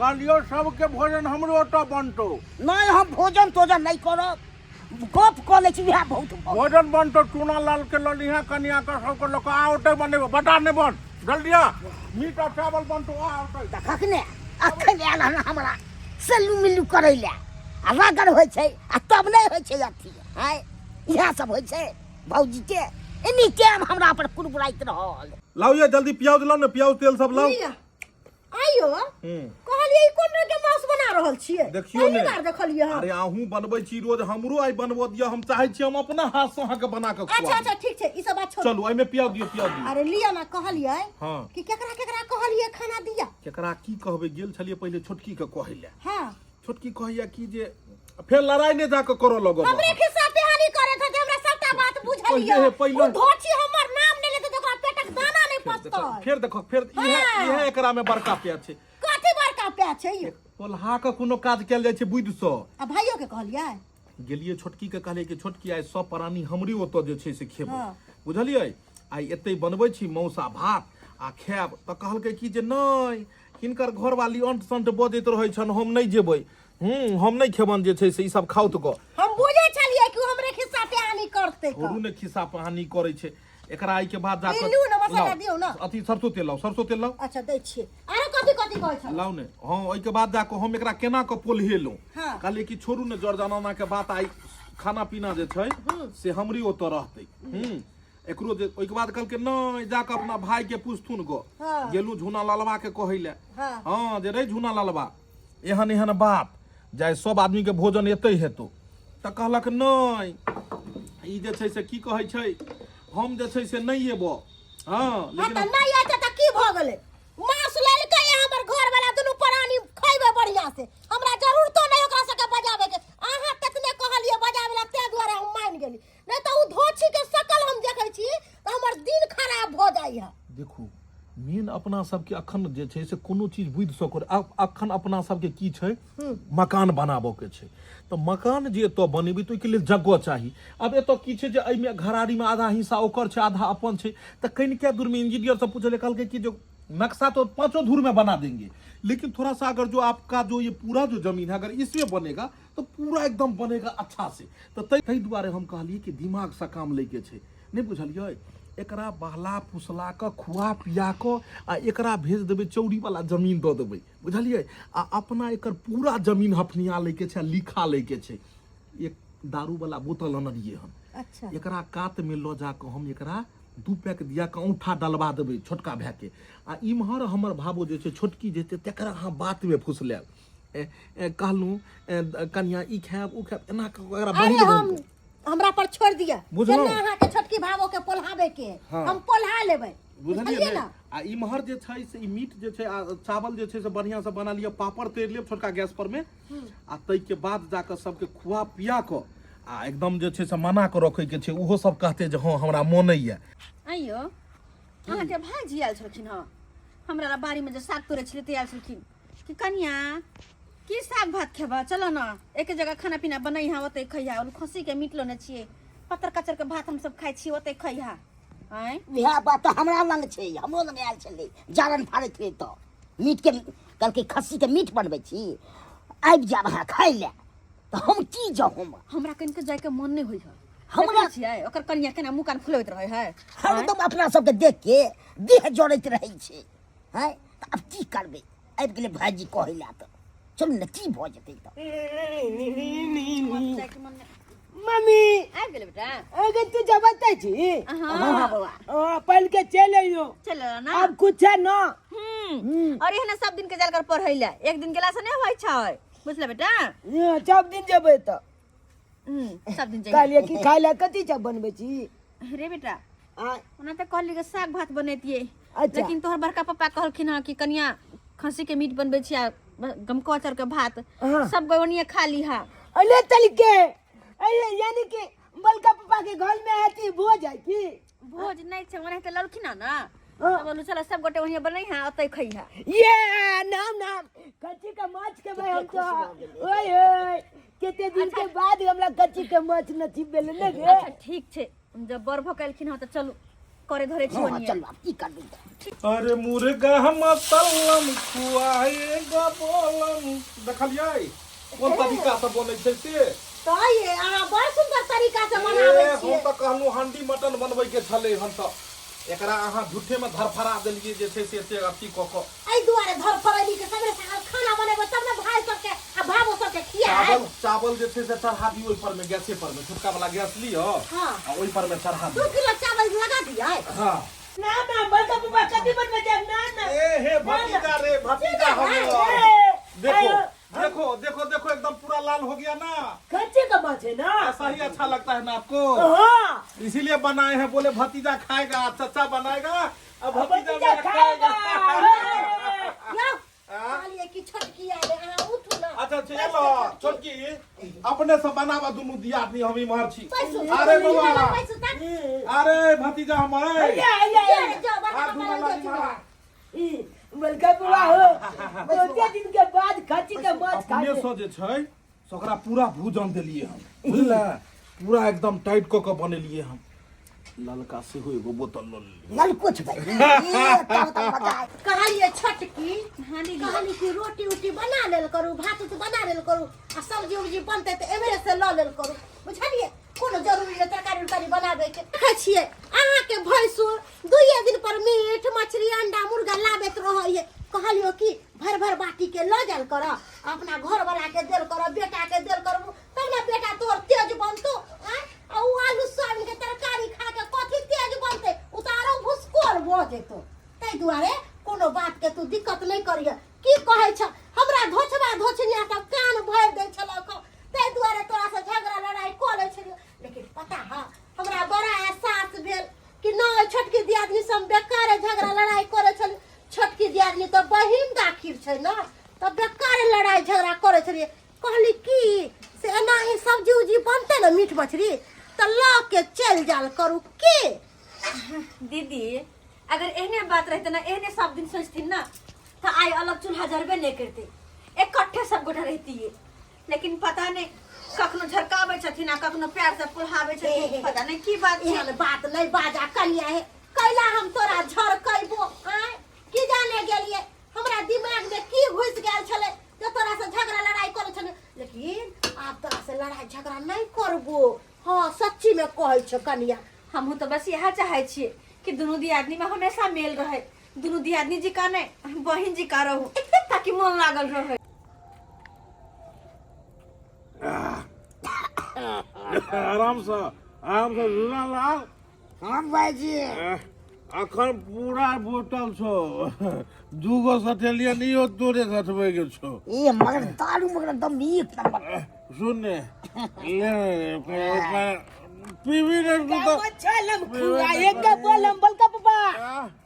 कहलियौ सबके भोजन हमरो ओतऽ बनतौ। नहि, हम भोजन तोजन नहि करब, गप कऽ लै छी इएह बहुत भऽ गेल। भोजन बनतौ, चूना लाल के लऽ लिहें, कनिया के सबके लऽ कऽ आ, ओतै बनेबो। बता नहि बन, जल्दी आ, मीट आ चावल बनतौ, आ ओतै। देखक ने, अखन आयल हन हमरा सल्लू मिल्लू करै लए, आ रगड़ होइ छै आ तब नहि होइ छै अथी। आँय, इएह सब होइ छै भौजीके, एनी टाइम हमरा पर कुड़बुड़ाइत रहल। लाउ ये जल्दी प्याज लाउ ने, प्याज तेल सब लाउ। लिअ। आइयो कहलियै ई कोन रंग के मांस बना रहल छियै? देखियौ पहिली ने। बार देखलियै हम। अरे अहूँ बनबै छी रोज, हमरो आइ बनबऽ दिअ, हम चाहै छी हम अपना हाथ से अहाँके बना कऽ अच्छा खुआबी। अच्छा ठीक छै, ई सब बात छोड़ू। चलू एहिमे प्याज दियौ, प्याज दियौ। अरे लिअ ने, कहलियै हाँ। कि केकरा केकरा कहलियै खाना दिअ? केकरा की कहबै, गेल छलियै पहिले छोटकी के कहै लए। हाँ। छोटकी कहैया कि जे फेर लड़ाई नहि जाके करऽ लगब। हमरे खिस्सा पिहानी करे था, हमरा सबटा बात बुझलियै। पहिले पहिले ओ धोछी हमर नाम नहि लेते तऽ ओकरा पेटक दाना नहि पचतै। फेर देखो, फेर इहे हाँ। इहे एकरा में बड़का प्याज छै। कथी बड़का प्याज छै यौ? पोल्हा के कोनो काज कयल जाइ छै बुद्धि सँ। आ भाइयो के कहलियै? गेलियै छोटकी के, कहलियै कि छोटकी आइ सब प्राणी हमरे ओतऽ जे छै से खेबै। हाँ। बुझलियै, आइ एतै बनबै छी मौस आ भात आ खायब। तऽ कहलकै कि जे नहि, हिनकर घरवाली अंट संट बजैत रहै छनि, हम नहि जेबै, हूँ हम नहि खेबनि जे छै से ई सब खाउत गऽ। हम बुझै छलियै कि ओ हमरे खिस्सा पिहानी करतै। छोड़ू ने, खिस्सा पहानी करै छै एकरा। एहिके बाद जाकऽ ई लिउ ने, मसाला लाउ। दियौ ने। अथी सरसो तेल लाउ, सरसो तेल लाउ। अच्छा दै छियै। आरो कथी कथी कहै छल? लाउ ने। हाँ, ओहिके बाद जाकऽ हम एकरा केना कऽ पोल्हेलहुँ। हाँ। कहलियै कि छोड़ू ने जर जनाना के बात, आइ खाना पीना जे छै से हमरे ओतऽ रहतै। हूँ एकरो जे ओहिके बाद कहलकै नहि, जाकऽ अपना भाई के पूछथुन गो। हाँ। गेलहुँ झूना लालबा के कहै लए। हाँ। हाँ, जे रे झूना लालबा, एहन एहन बात, जाय सब आदमी के भोजन एतै हेतौ। तऽ कहलक नहि, ई जे छै से की कहै छै, हम जे छै से नहि एबो। हाँ। हाँ, लेकिन तऽ नहि एतै तऽ की भऽ गेलै? मांस लेलकै हमर घर वाला, दुनू प्राणी खैबै बढ़िया से, हमरा जरूरतो नहि ओकरा सबके बजाबै के। अहाँ ततने कहलियै बजाबै ला, ताहि दुआरे हम मानि गेली, नहि तऽ ओ धोछी के शकल हम देखै छी तऽ हमर दिन खराब भऽ जाइ है। देखू, मेन अपना सबके अखन जे छै से कोनो चीज बुद्धि सँ कर। अखन अपना सबके की छै, मकान बनाबऽ के छै, तऽ मकान जे एतऽ बनेबै तऽ ओहिके लेल जगह चाही। आब एतऽ की छै जे एहिमे घरारीमे आधा हिस्सा ओकर छै, आधा अपन छै, तऽ कनिके दूरमे इंजीनियर सब पूछलै, कहलकै कि जो नक्शा तो पांचों धुर में बना देंगे, लेकिन थोड़ा सा अगर जो आपका जो ये पूरा जो जमीन है अगर इसमें बनेगा तो पूरा एकदम बनेगा अच्छा से। तऽ ताहि दुआरे हम कहलियै कि दिमागसँ काम लैके छै, नहि बुझलियै? एकरा बहला फुसला कऽ खुआ पिया कऽ आ एकरा भेज देबै, चौरीवला जमीन दऽ देबै, बुझलियै? आ अपना एकर पूरा जमीन हफनिया लैके छै आ लिखा लैके छै। एक दारूवला बोतल अनलियै हन। अच्छा। एकरा कातमे लऽ जा कऽ हम एकरा दू पैक दिया कऽ औंठा डलबा देबै छोटका भायके, आ इम्हर हमर भाबो जे छै, छोटकी जे छै, तकरा अहाँ बातमे फुसलायब। कहलहुँ कनिया ई खायब ओ खायब, एना कऽ कऽ एकरा अरे बहिन हम बहिन हमरा पर छोड़ दिया। बुझलहुँ? केना अहाँके छोटकी भावो के पोल्हाबे के है। हाँ। हम पोल्हा लेबै। बुझलियै बुझलियै ने? ने? आ इम्हर जे छै से ई मीट जे छै आ चावल जे छै से बढ़िआँ से बना लिअ, पापड़ तरि लेब छोटका गैस पर मे, आ ताहिके बाद जाकऽ सबके खुआ पिया कऽ आ एकदम जे छै से मना कऽ रखैके छै, ओहो सब कहतै जे हँ हमरा मोनैया। आइयो अहाँके भाईजी आयल छलखिन हँ हमरा ला, बाड़ी में जे साग तोड़ै छलियै तऽ आयल छलखिन कि कनिया की साग भात खेबह, चलो न एक जगह खाना पीना बनैहा, ओतै खैहा। ओ खस्सी के मीट लेने छियै, पत्तर कचर के भात हम सब खाइ छियै, ओतै खैहा। आँय, इएह बात तऽ हमरा लग छै, हमरो लग आयल छलै, जारन फाड़ैत रहे तऽ मीटके कहलकै खस्सीके मीट बनबै छी, आबि जायब अहाँ खाइ लए। तऽ हम की जाउ? हम हमरा कनिके जाइके मन नहि होइ है। हमरा देखै छियै ओकर कनिया केना मुँह कान फुलबैत रहै है। हरदम अपना सबके देख के देह जड़ैत रहै छै। हैं, तऽ आब की करबै? आबि गेलै भाइजी कहै लए तऽ चलू ने, की भऽ जेतै तऽ। जाइके मन नहि। मम्मी आबि गेलै बेटा। अगर तू जबते छी। हाँ। हँ बौआ। ओ पढ़ के चलि अइयो। चल ना। आब कुछ है ना। और एहने सब दिन के जाल कर पढ़ै ले, एक दिन गेला से नहि होइ छै, बुझल बेटा? हँ, सब दिन जेबै तऽ। सब दिन जाइए। कहलियै कि खाय लए कथी सब बनबै छी? रे बेटा, आ ओना तऽ कहली कि साग भात बनेतियै। अच्छा। लेकिन तोहर बड़का पप्पा कहलखिन हँ कि कनिया खस्सी के मीट बनबै छी आ गमकौआ चाउर के भात। हाँ। सब गवनिया खा लीहा। अरे तलके अरे, यानी कि बड़का पापा के घर में अथी भोज है की? भोज नहि छै, ओनाहिते ललखिन हँ ने। हाँ। तऽ बोलू चल सब गोटे वहीं बनैहा, ओतै खैहा। ये नाम नाम कच्ची का माछ के भाई हम तो ओए ओए कते दिन के बाद हमरा कच्ची के माछ नसीब भेल ने गे। अच्छा ठीक छै, जब बड़ भऽ के एलखिन हँ तऽ चलू। करे धरे छी हँ ओनिये। चलू आब की करबै तऽ। अरे मुर्गा मसल्लम खुआएगा बोलम। देखलियै कोन तरीका से बनै छै से? तऽ ये अहाँ बड़ सुंदर तरीका से बनाबै ए, हम छियै। तऽ कहलहुँ हंडी मटन बनबै के छलै हन, तऽ एकरा अहाँ झूठे में धरफड़ा देलियै जे छै से एते अथी कऽ कऽ। एहि दुआरे धरफड़ैली के सवेरे सकाल खाना बनेबै तब ने भाय सबके आ भाबो सबके खियाएब। चावल चावल जे छै से चढ़ा दियौ ओहि पर में, गैसे पर में। छोटका वाला गैस लिअ हाँ। आ ओहि पर में चढ़ा 2 दियौ। किलो चावल लगा दियै। हाँ। ना ना बड़का बुआ कथी बनबै छै? ना ना। ए हे भतीजा रे, भतीजा हमर। ए, देखो आयो, देखो देखो देखो, एकदम पूरा लाल हो गया ना। कच्चे का माछ है ना। ऐसा ही अच्छा लगता है ना आपको? हाँ। इसीलिए बनाए हैं, बोले भतीजा खाएगा, चचा बनाएगा अब भतीजा भतीजा मेरा खाएगा। यौ हाँ? कहलियै कि छोटकी आयल, अहाँ उठू ना। अच्छा चलो छोटकी, अपने से बनावा दुनू दियादनी, हम इम्हर छी। पैसो अरे बउआ। पैसो तक। अरे भतीजा हमर। आया, आया, आया। जाओ बड़का हाथ पापा धोना लग लागी जाओ। मारा। ई, बड़का बुआ हो, बहुते दिन के बाद खच्ची के माछ खा। अपने से जे छै से ओकरा पूरा भूजन देलियै हम, बुझले? पूरा एकदम टाइट कऽ कऽ बनेलियै हम। ललका सेहो एगो बोतल लऽ लेलियै। ललको छै भाई, ए, तब तऽ मजा आयत। कहलियै छोटकी, कहली कि रोटी उटी बना लेल करू, भात उत बना लेल करू आ सब्जी उब्जी बनतै तऽ एम्हरे से लऽ लेल करू, बुझलियै? कोनो जरूरी नहि तरकारी उरकारी बनाबैके। देखै छियै अहाँके भैंसुर दुइये दिन पर मीट मछली अंडा मुर्गा लाबैत रहैए। कहलियो कि भरि भरि बाटी के लऽ जायल कर, अपना घरवला के देल कर, बेटा के देल कर, तब ने बेटा तोहर तेज बनतो। आँय, आ उ आलू सोयाबीन के तरकारी खा के कथी तेज बनतै? उ तऽ आरो भुसकोल भऽ जेतौ। ताहि दुआरे कोनो बात के तू दिक्कत नहि करिह। की कहै छ, हमरा धोछबा धोछनिया सब कान भरि दै छलक, ताहि दुआरे तोरा से झगड़ा लड़ाई कऽ लै छलियौ। लेकिन पता है हमरा बड़ा एहसास भेल कि नहि, छोटकी दियादनी से हम बेकारे झगड़ा लड़ाई करै छलियै। छोटकी दियादनी तऽ बहिन दाखिर छै ने, तऽ बेकारे लड़ाई झगड़ा करै छलियै। कहली की से एनाही सब्जी उब्जी बनतै ने, मीट मछली, तऽ लऽ के चलि जाल करू की। दीदी, अगर एहने बात रहते ना, एहने सब दिन सोचथिन ना, तो आइ अलग चूल्हा जरबे नहीं करते, इकट्ठे सब गोटा रहती। लेकिन पता नहीं कखनो झरकाबै छथिन आ कखनो प्यार से पुल्हाबै छथिन, पता नहीं की बात छै। एहन बात नहीं बाजा कनिया हे, कैला हम तोरा झरकैबो? आँय, की जाने गेलियै हमरा दिमाग में की घुसि गेल छलै जे तोरा से झगड़ा लड़ाई करै छलै। लेकिन आब तोरा से लड़ाई झगड़ा नहीं करबो। हाँ, सच्ची में कहै छौ कनिया। हमहूँ तऽ बस इएह चाहै छियै कि दुनू दियादनी में हमेशा मेल रहे, दुनू दियादनी जी का नहीं, बहिन जी का रहू, ताकि मन लागल रहे। आराम से, आराम से झूला लाल। हाँ भाईजी। अखन पूरा बोतल छौ, दूगो सठेलियै नहीं, तोरे सठबै के छौ। ए मगर दारू मगर एकदम एक नंबर। सुन ने, ले पीबी ने तू तो। चलम खुआ एक का बोलम बलका पापा,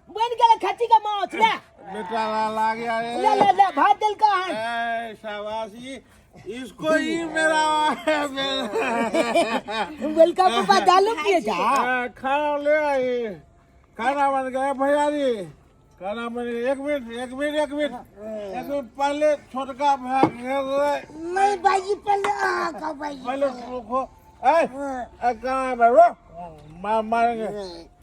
बन गेल खच्ची का माछ, ले। बेटा ला ला गया रे। ले ले ले, भात देल का हन। ए शाबाश, ये इसको ही मेरा बलका पापा दालू पिए जा। ए, खाना ले आई, खाना बन गया भैया जी, खाना बन गया। एक मिनट एक मिनट एक मिनट एक मिनट, पहले छोटका भैया के। नहीं भाईजी, पहले अहाँ खाओ भाईजी। पहले रुको। ए ए कहाँ है भाई? रो मार मारेंगे।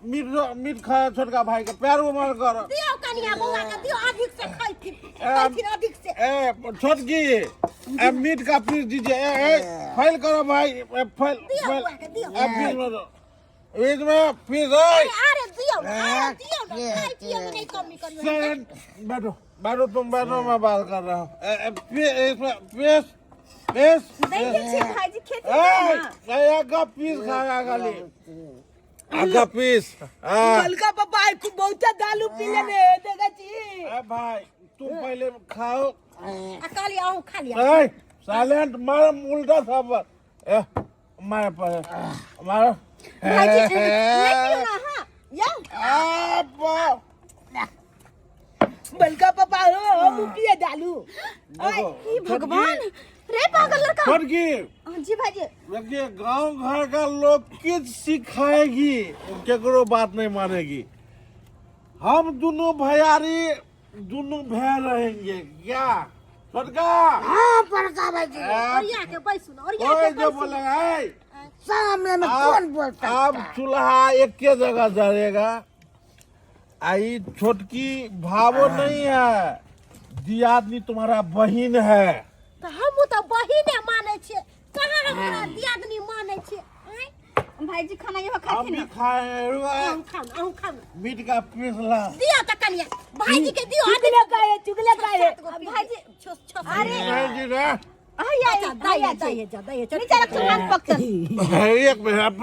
मीट मीट खा, छोटका भाई के पैर उमर कर। दियौ कनिया बौआ के दियौ, अधिक से खैथिन, खैथिन अधिक से। ए छोटकी, ए मीट का पीस दीजिए। ए ए फाइल करो भाई, ए फाइल। दियौ फाइल बौआ के दियौ। ए पीस में दो, बीच में पीस। ए अरे अरे दियौ ने, अरे दियौ ने, खाइ पियै मे नहि कमी करियौ। सेकंड, बैठो बैठो, तुम बैठो, मैं बात कर रहा हूँ। ए, ए, इसमें पीस पीस दैते छियै भाईजी, खेती ए ए आगा पीस खाएगा, खाली आगा पीस। हाँ। बलका पापा आइ खूब बहुते दालू पी लेने देखै छी। ए भाई, तुम पहले खाओ। आ कहलियै अहूँ खा लिअ। ए साइलेंट, मारो उल्टा सब, ए मारो पर मारो। भाईजी नहि पियौ ना अहाँ, यौ। आ बा बलका पापा हो, हम पिए दालू। देखो ई भगवान रे, पागल लड़का। छोटकी। जी भाईजी। देखिए, गांव घर का लोग किछ सिखाएगी, केकरो बात नहीं मानेगी। हम दोनों भैयारी दोनों भैया रहेंगे क्या छोटका? हाँ बड़का भाईजी। ओरिया के बैसू ने, ओरिया कोई के जो बैसू। बोलेगा ए, सामने में कौन बोल सकता अब है? चूल्हा एक के जगह जलेगा। आई छोटकी भावो नहीं है, दियादनी तुम्हारा बहिन है। तऽ हमहूँ तऽ बहिने मानै छियै, कहाँ हमरा दियादनी मानै छियै? आँय? भाईजी खाना इहो हम खाथिन भी ना। खाए हैं, अहूँ खाउ ने, अहूँ खाउ ने। मीट का पीस ला। दियौ तऽ कनिया भाईजी के दियौ। चुगले का है, चुगले का है। भाईजी छो छो। अरे नहीं जी रे। हैया अच्छा, हैया दैया दैया जा दैया चल। नीचा रख हाथ पकड़। एक मिनट।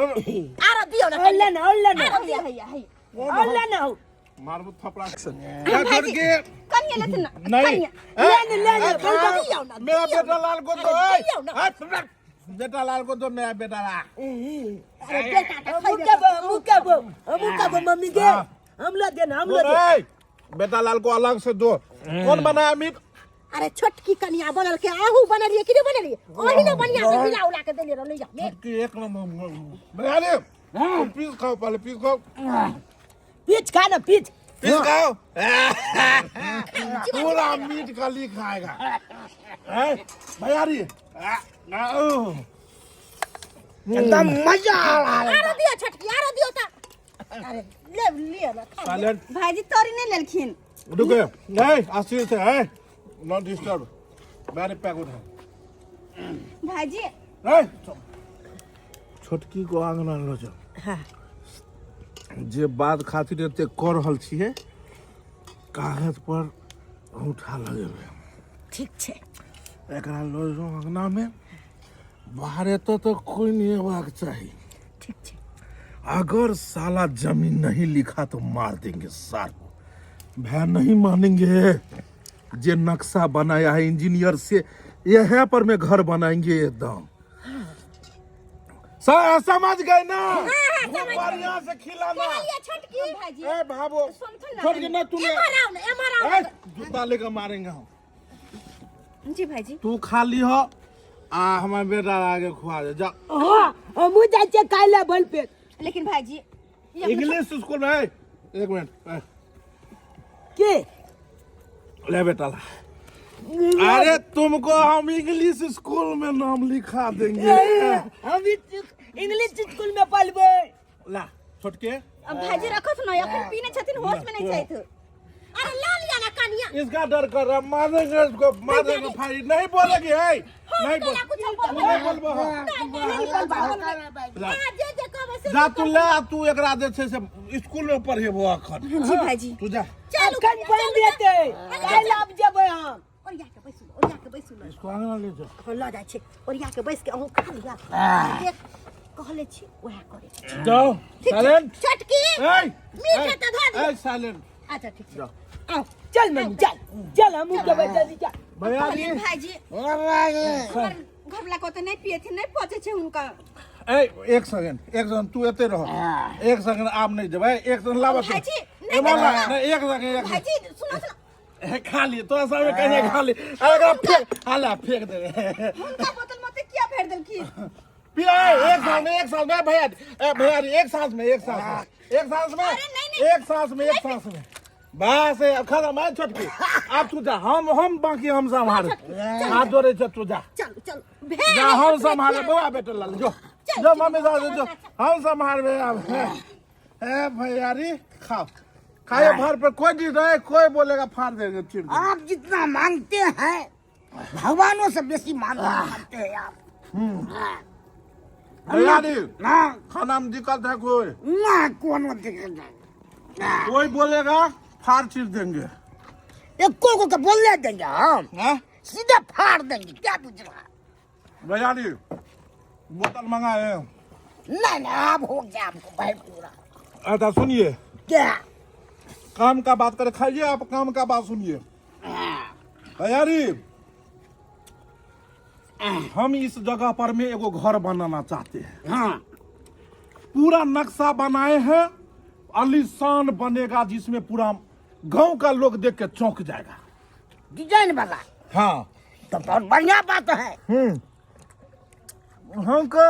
आरो दियौ ने। ओल्ला ना, ओल्ला ना। हैया हैया हैया। ओल्ला ना हो। मारबो थपड़ा। भाईजी छोटकी कनिया लेथिन ना। नहीं। कनिया ए, ले ले ले, ए, बोल दियौ ना, मेरा दियौ बेटा लाल को दो। अरे ए, दियौ ना। ए, सुन, बेटा लाल को दो, मेरा बेटा लाल। अरे बेटा के हमू के बो, हमू के बो, हमू के बो मम्मी के। हाँ। हम लो दे ना, हम लो दे। ए, बेटा लाल को अलग से दो। कौन बनाया मीट? अरे छोटकी कनिया बनल के आहू बनलिए कि नहीं बनलिए? ओही ने बढ़िया से मिला उला के देलिए रहलै जा। छोटकी एक नंबर बना ले। तुम पीस खाओ, पहले पीस खाओ। पीछ खा ना, पीछ। पीस खाओ, पूरा मीट खाली खाएगा। हैं भैयारी, एकदम मजा आ रहा है। आरो दियो छोटकी, आरो दियो त। अरे ले लियो ना, खा लियो। साइलेंट। भाईजी तोरी नहीं लेलखिन। रुके नहीं, आशीष से है, not disturb. मेरे पैक उठा। भाईजी नहीं, छोटकी को आंगना लो जाओ। जे बात खातिर एते कर रहल छियै, कागज पर अंगूठा लगेबै। ठीक छै। एकरा लऽ जाउ अंगना में, बाहर एतऽ तऽ कोई नहीं अयबाक चाही। ठीक छै। अगर साला जमीन नहीं लिखा तो मार देंगे सार को। भैया नहीं मानेंगे। जे नक्शा बनाया है इंजीनियर से, यह पर में घर बनाएंगे एकदम। समझ गए ना? बढ़िया से खिलाना। छोटकी भाईजी ए भाबो। सुनथुन ना। छोटकी ना तू। एम्हर आउ ने, एम्हर आउ। ए, जूता लेकर मारेंगे हम। जी भाईजी। तू खा ली हो आ हमार बेटा आगे खुआ दे जा। हाँ, हमू जाइ छियै खाइ लए भरि पेट। लेकिन भाईजी ये अपना इंग्लिश स्कूल में है। एक मिनट, ए, के ले बेटा ला। अरे तुमको हम इंग्लिश स्कूल में नाम लिखा देंगे। हम इंग्लिश स्कूल में पढ़बै। ला छोटके। अब भाईजी रखत ना, अखन पीने छथिन, होश में नहीं छथि। अरे ला लिया ना कनिया। इसका डर कर रहा, मारेंगे इसको, मारेंगे फाड़ी नहीं बोलेगी है नहीं बोल। कुछ तू नहीं बोलबो। हाँ। ला। हां, जे जे कहबै से। जा तू ले आ, तू एकरा जे छै से स्कूल में पढ़ेबो अखन। जी भाईजी। तू जा। चलू। अखन पानि देतै, काल्हि आबि जेबै हम। ओरिया के बैसू, ओरिया के बैसू ने। इसको आंगना ले जा। हँ, लऽ जाइ छै। ओरिया के बैस के अहूँ खा लिअ। जे कहले छी वएह करे। जाओ, साइलेंट। छोटकी ए मीठ है तऽ धऽ दियौ। ए, साइलेंट। अच्छा, ठीक छै। जाओ। आउ। चल मम्मी, चल चल, हमहूँ जेबै, जल्दी चल। भैया जी। भाईजी, हमर घरवला को तऽ नहीं पियथिन, नहीं पचै छै हुनका। ए, एक सेकंड, एक सेकंड, तू एते रह। एक सेकंड, आब नहीं जेबै। एक सेकंड, लाबऽ तू। भाईजी, नहीं। एमहर ला, नहीं, नहीं, एक सेकंड, एक सेकंड। भाईजी, सुनो सुनो। ए, खा ली तोरा सामने कहिए खा ली। अरे एकरा फेंक, हाला फेंक दे। हुनका बोतल में किया भरि देलखिन? पिया एक सांस में, एक सांस में भैया। ए भैया, एक सांस में, एक सांस में, एक सांस में। अरे नहीं, नहीं। एक सांस में, एक सांस में, बस ए, खत्म है। छोटकी, अब तू जा, हम बाकी हम संभाल, हाथ जोड़े छ, तू जा। चलू चलू भेल। जा, हम संभाल। बौआ, बेटा लाल, जो जो मम्मी साथ जो, हम संभालबे अब। ए भैयारी, खाओ खाओ भर पर। कोई चीज रहे, कोई बोलेगा फाड़ देंगे, चीर देंगे। आप जितना मांगते हैं, भगवानों से बेसी मांगते हैं आप। भैयारी। ना। खाना में दिक्कत है कोई? ना, कोनो दिक्कत नहीं। कोई बोलेगा फाड़ चीर देंगे। एको को के बोलने देंगे हम? हाँ? सीधे फाड़ देंगे, क्या बुझ रहा? भैयारी, बोतल मंगाए हैं? नहीं नहीं, अब हो गया हमको भाई पूरा। अच्छा सुनिए। क्या? काम का बात करे, खाइए आप, काम का बात सुनिए भैयारी। हम इस जगह पर में एगो घर बनाना चाहते हैं। पूरा नक्शा बनाए हैं, आलीशान बनेगा, जिसमें पूरा गांव का लोग देख के चौंक जाएगा। डिजाइन वाला? हाँ। तो बहुत बढ़िया बात है। हमको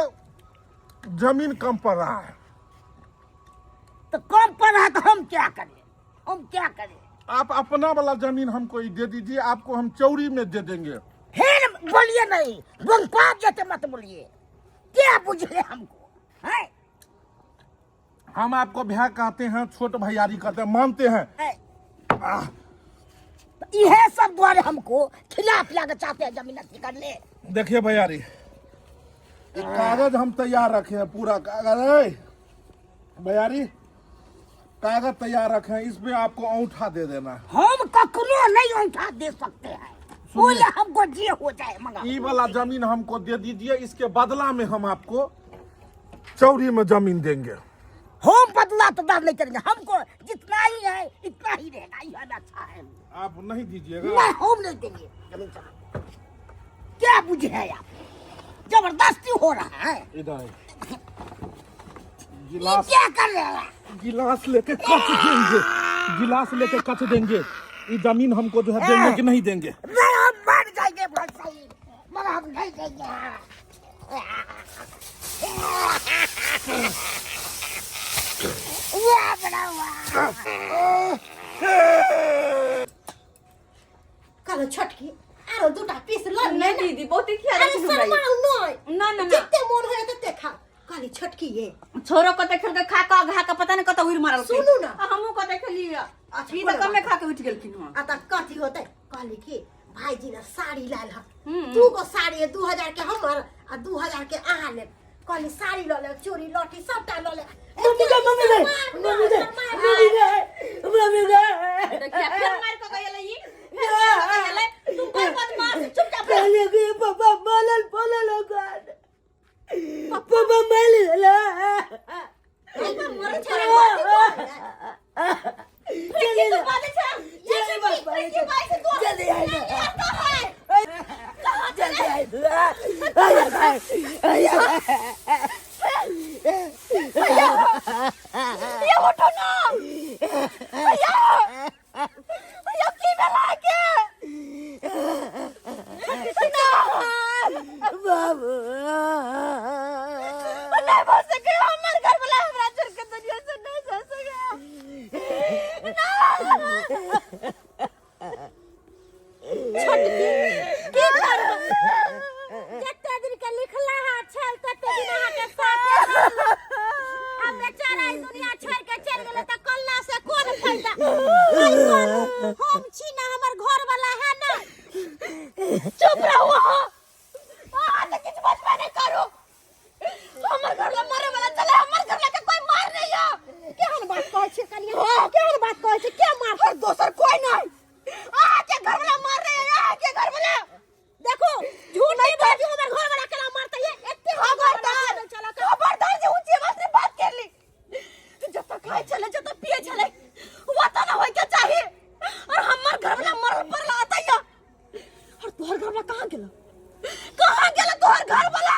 जमीन कम पड़ रहा है। तो कम पड़ रहा है तो हम क्या करें, हम क्या करें? आप अपना वाला जमीन हमको ही दे दीजिए, आपको हम चौरी में दे देंगे। फिर बोलिए नहीं, बंकवास जैसे मत बोलिए। क्या बुझे हमको? हम आपको भैया कहते हैं, छोट भैयारी कहते हैं, मानते हैं। इहे सब द्वारे हमको खिला पिला के चाहते हैं जमीन अथी कर ले। देखिए भैयारी, ये कागज हम तैयार रखे हैं, पूरा कागज है भैयारी, कागज तैयार रखे हैं, इसमें आपको औंठा दे देना। हम कखनो नहीं औंठा दे सकते हैं, बोले हमको जे हो जाए मगर ई वाला जमीन हमको दे दीजिए, इसके बदला में हम आपको चौरी में जमीन देंगे। हम बदला तो दाम नहीं करेंगे, हमको जितना ही है इतना ही रहेगा, ये हमें अच्छा है। आप नहीं दीजिएगा? नहीं, हम नहीं देंगे जमीन सब। क्या बुझे है आप, जबरदस्ती हो रहा है। इधर ये गिलास क्या कर रहे हैं? गिलास लेके कच देंगे, गिलास लेके कच देंगे। ये जमीन हमको जो है देंगे कि नहीं देंगे? नहीं, हम मर जाएंगे बहुत सही, मगर हम नहीं देंगे। वाह बड़ा वाह। कहलो छोटकी आरो दूटा पीस ल। नहीं दीदी, बहुत ही खिया अरे शर्माउ नहीं। ना ना ना, जते मोन होय तते खाओ। कहली छोटकी ये छोरो कते खेल के खा के घा के पता नहीं कत उड़ मारल। सुनू ना। हमहू कते खेली। अच्छा, ई त कोनो कमे बात। खा के उठ गेलखिन हँ। आ त कथी होतै, कहली कि भाईजी ने साड़ी लायल हन, दू गो साड़ी है, 2000 के हमर आ 2000 के अहाँ लेब। कहली साड़ी लऽ लेब, चूड़ी लहठी सबटा लऽ लेब। मम्मी गे, मम्मी गे, मम्मी गे, मम्मी गे, मम्मी गे। देखिया फेर मार के गेलै ई, फेर मार के गेलै। तू कोई बदमाश, चुपचाप रह। कहले कि पापा बोलल बोलल ओकर पापा मार लेला। मरै छै रे, बाजै चले तू बाजै छै। जल्दी बाप, की बाजै छै तू? जल्दी आइ ना। कहाँ जल्दी आइ ना। ये उठो ना भैया, भैया की भेला के ना? बाबू नहीं भऽ सके, हमर घर वाला हमरा छोड़ के दुनिया से नहीं जा सके ना। की करबै, जते दिन के लिखला हा छल तते दिन अहाँ के साथे रहल। अब बेचारा ई दुनिया छोड़ के चलि गेलै तऽ कल्ला से कोन फायदा? नहीं करू, हम छी ना, हमर घर वाला है ना। चुप रहू अहाँ, अहाँ तऽ किछु बजबे नहि करू। हमर घर ला मरे वाला चले, हमर घर ला के कोई मार नहीं है। केहन बात कहै छियै कनिया, केहन बात कहै छियै? के मार? और दोसर कोई नहीं, अहाँ के घर वाला मार रहे हैं, अहाँ के घर वाला। देखो, झूठ नहीं बाजू, हमर घर वाला केना मारतै? ये एते खबरदार, खबरदार जे ऊंची आवाज में बात कर ली। जब तक खाए चले, जब तक पिए चले, वो तो ना होय के चाही। और हमर घर वाला मरल पड़ल आता या, और तोहर घर वाला कहाँ गेलो? कहाँ गेलो तोहर घर वाला?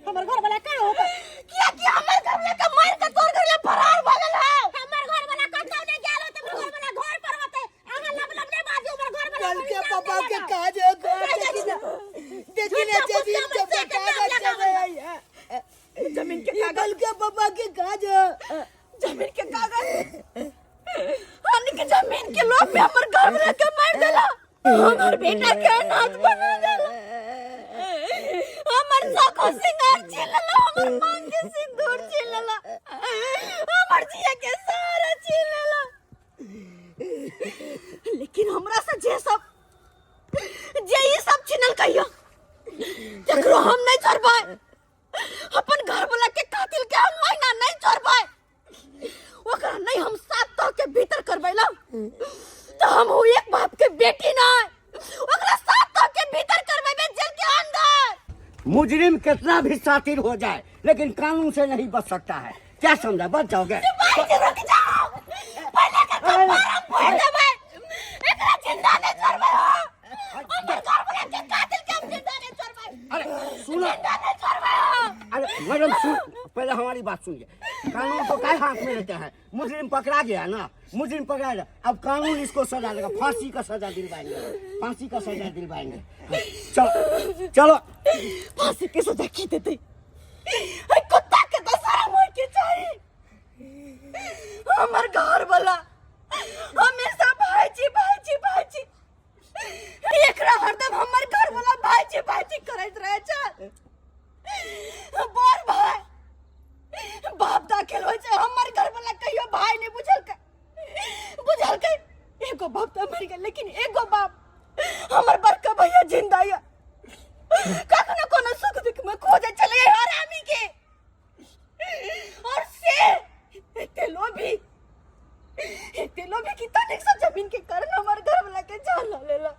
हमर घर वाला कहाँ होतै? किया कि हमर घर वाला के मार के तोहर घर वाला फरार भऽ गेल है। हमर घर वाला कतौ नहि गेल होतै, हमर घर वाला घर पर होतै। अहाँ लब लब नहि बाजू, हमर घर वाला कल के पापा के काज है घर देखी ना, देखी ना, जमीन सब के कागज सब है। जमीन के ये कल के पापा के काज है। जमीन के कागज, हमनी के जमीन के लोभ में हमर घर वाला के मार देला, हमर बेटा के अनाथ बना देला, हमर सखो सिंगार छीन लेला, हमर मांग के सिंदूर छीन लेला, हमर जिया के सहारा छीन लेला। लेकिन हमरा से जे सब जे ई सब छीनल कहियो, तकरो हम नहीं छोड़बै। अपन घर वाला के कातिल के हम महीना नहीं छोड़बै। ओकरा नहीं हम सात तह के भीतर करबै ला तो हम हूँ एक बाप के बेटी ना। ओकरा सात तह के भीतर करबै बे, जेल के अंदर। मुजरिम कितना भी शातिर हो जाए लेकिन कानून से नहीं बच सकता है, क्या समझा? बच जाओगे? भाई जी रुक जाओ, पहले के कपार हम फोड़ देबै, एकरा जिंदा नहीं छोड़बै हो। हमर घर वाला के कातिल के हम जिंदा नहीं छोड़बै। अरे सुनो, जिंदा नहीं छोड़बै हो। अरे मैडम सुन, पहले हमारी बात सुनिए। कानून तो क्या हाथ में लेते हैं? मुजरिम पकड़ा गया ना, मुजरिम पकड़ा गया, अब कानून इसको सजा देगा, फांसी का सजा दिलवाएंगे, फांसी का सजा दिलवाएंगे। चलो चलो। फांसी के सजा की देते? अरे कुत्ता के तो शर्म होय के चाही। हमर घर वाला हमेशा भाईजी भाईजी भाईजी, एकरा हरदम हमर घर वाला भाईजी भाईजी करैत रहे छल। बड़ भाई बाप दाखिल होइ छै। हमर घर वाला कहियो भाई नहीं बुझलकै, बुझलकै? एगो बाप तऽ मरि गेल, लेकिन एगो बाप हमर बड़का भैया जिंदा यऽ। कखनो कोनो सुख दुख में खोजै छलै हरामी के, और से एते लोभी, एते लोभी कि तनिक सा जमीन के कारण हमर घर वाला के जान लऽ लेला।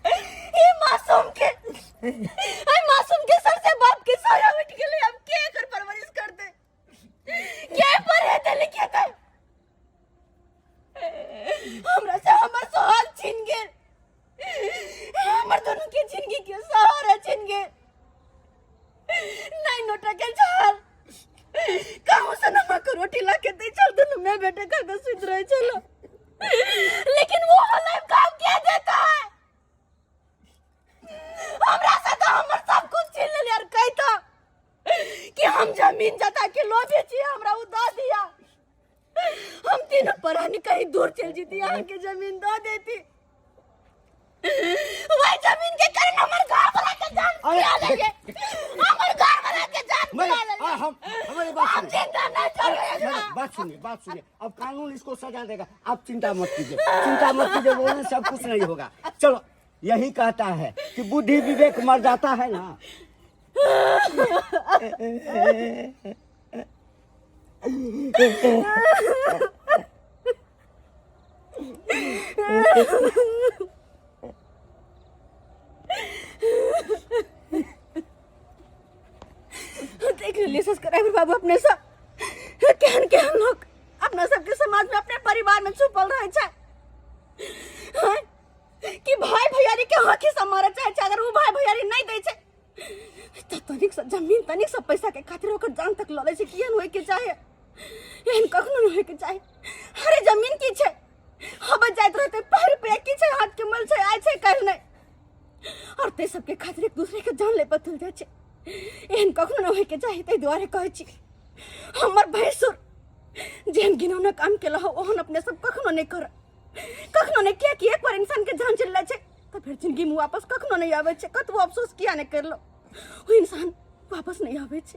ई मासूम के, आई मासूम के सर से बाप के साया उठ गेलै। अब के एकर परवरिश करतै? के पढ़ेतै लिखेतै? हमरा से हमर सोहाग छीन गेल, हमर दोनों के जिंदगी के सहारा छीन गेल। नहीं नोटा के झाल कहूँ से नमक रोटी ला के दे चल, दोनों मैं बेटे का के सुत रहे चलो, लेकिन वो हलाइफ काम क्या देता है? हमरा से तो हमर सब कुछ छीन ले यार। कहता कि हम जमीन जता के लोभे छी, हमरा उ दऽ दिया, हम तीनों परानी कहीं दूर चल जीती, यहाँ के जमीन दऽ देती। वही जमीन के कारण हमर घर वाला के जान अरे, चुरा लेंगे, हमर घर वाला के जान मैं चुरा लेंगे। आ, हम हमारी बात हम सुनिए। जिंदा नहीं अरे, चलेंगे। नहीं, बात सुनिए, बात सुनिए। अब कानून इसको सजा देगा, आप चिंता मत कीजिए, चिंता मत कीजिए, रोने से सब कुछ नहीं होगा। चलो, यही कहता है कि बुद्धि विवेक मर जाता है ना। देख लेलिए सब्सक्राइबर बाबू, अपने सब केहन केहन लोग अपना सबके समाज में, अपने परिवार में छुपल रहे छै, हैं? कि भाई भैयारी के आंखी से मारे चाहे छै। अगर वो भाई भैयारी नहीं दै छै तऽ तनिक सा जमीन, तनिक सा पैसा के खातिर ओकर जान तक लऽ लै छै। किएन होइके चाहे? एहन कखनो नहि होइके चाही। अरे जमीन की छै, हबे जाइत रहते पाइ रुपया की छै, हाथ के मल छै, आइ छै काल्हि नहि। और ते सबके खातिर एक दूसरे के जान ले पतुल जाइ छै, एहन कखनो नहि होइके चाही। ताहि दुआरे कहै छी, हमर भैंसुर जेहन घिनौना काम केला हो, ओहन अपने सब कखनो नहि कर, कखनो नहि। कियाकि एक बार इंसान के जान चलि जाइ छै तऽ फेर जिंदगी में वापस कखनो नहि आबै छै। कतबो अफसोस किया नहि करलो, ओ इंसान वापस नहि आबै छै।